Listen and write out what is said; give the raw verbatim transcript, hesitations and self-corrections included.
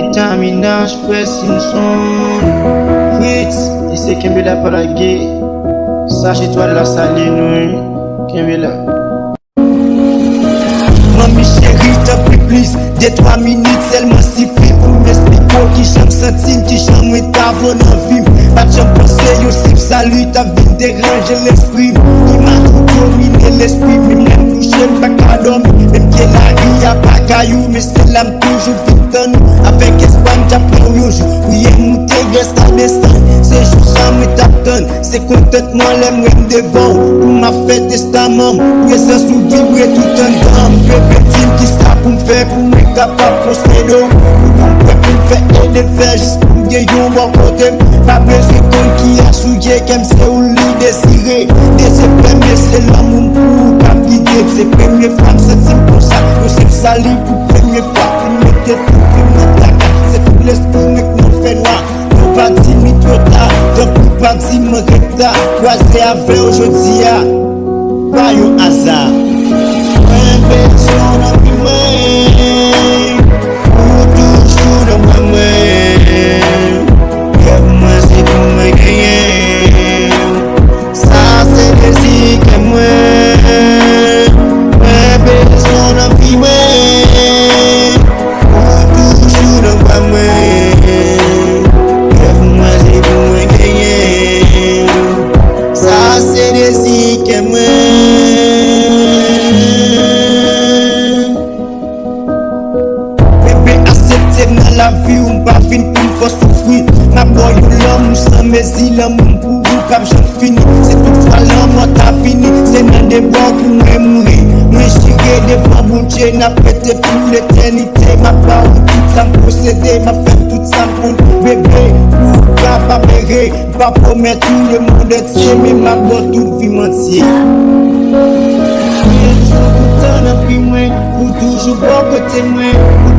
Etaminaj, frè Simpson, Fritz, mesye kenbe la pa lage. Sach Etwal la salye nou wi. Kenbe la. Manmi cheri, tanpri plis, de twa minit sèlman sifi pou m esplike w kijan m santi m, kijan mwen ta vo nan vi m. Pa t janm panse yon senp sali t ap vin deranje lespri m. Imaj ou domine lespri m, menm lè m kouche m pa ka dòmi. Menm ke lari a pa kay ou, men se la m toujou vin tann ou. Avèk espwa m t ap wè w yon jou. Priye m moute, rès la desann. Se jou sa mwen t ap tann. Se kontantman lè m wè m devan w. Pou m ap fè testaman m. Prezans ou vibre tout anndan m. Bebe, di m kisa pou m fè pou mwen kapab posede w. Ou konn kwè pou m fè ede fè jis pou m gen yon bò kote m. Pa bezwen konn kiyès ou ye, kè m se ou li dezire. Dezespè, men se lanmou m pou ou k ap gide m. Se premye fwa m santi m konsa. Yon senp sali pou premye fwa. Pou m mete tout vi m nan traka. Se tout lespri mwen k nan fènwa. Non, pa di mi twò ta, tanpri pa di m an reta. Kwaze avè w jodi a, pa yon aza. Mwen bezwen w nan vi mwen, ou toujou nan bra mwen. Rèv mwen se pou mwen genyen. Sa se dezi kè mwen. Mwen bezwen w nan vi mwen. Ou toujou nan bra mwen. Rèv mwen se pou mwen genyen. Sa se dezi kè mwen. Bebe, aksepte m nan lavi w, m pa vin pou m fè w soufri. M ap ba w yon lanmou san mezi, lanmou m pou ou p ap janm fini. Si toutfwa lanmò ta vini, se nan de bò pou mwen mouri. Mwen jire devan Bondye, n ap rete pou letènite. M ap ba ou tout sa m posede, m ap fè tout sa m konn. Bebe, pou ou kapab ere, m pa pwomèt ou lemonn antye, men m ap ba w tout vi m antye. Mwen toujou kontan nan vi mwen, ou toujou bò kote mwen.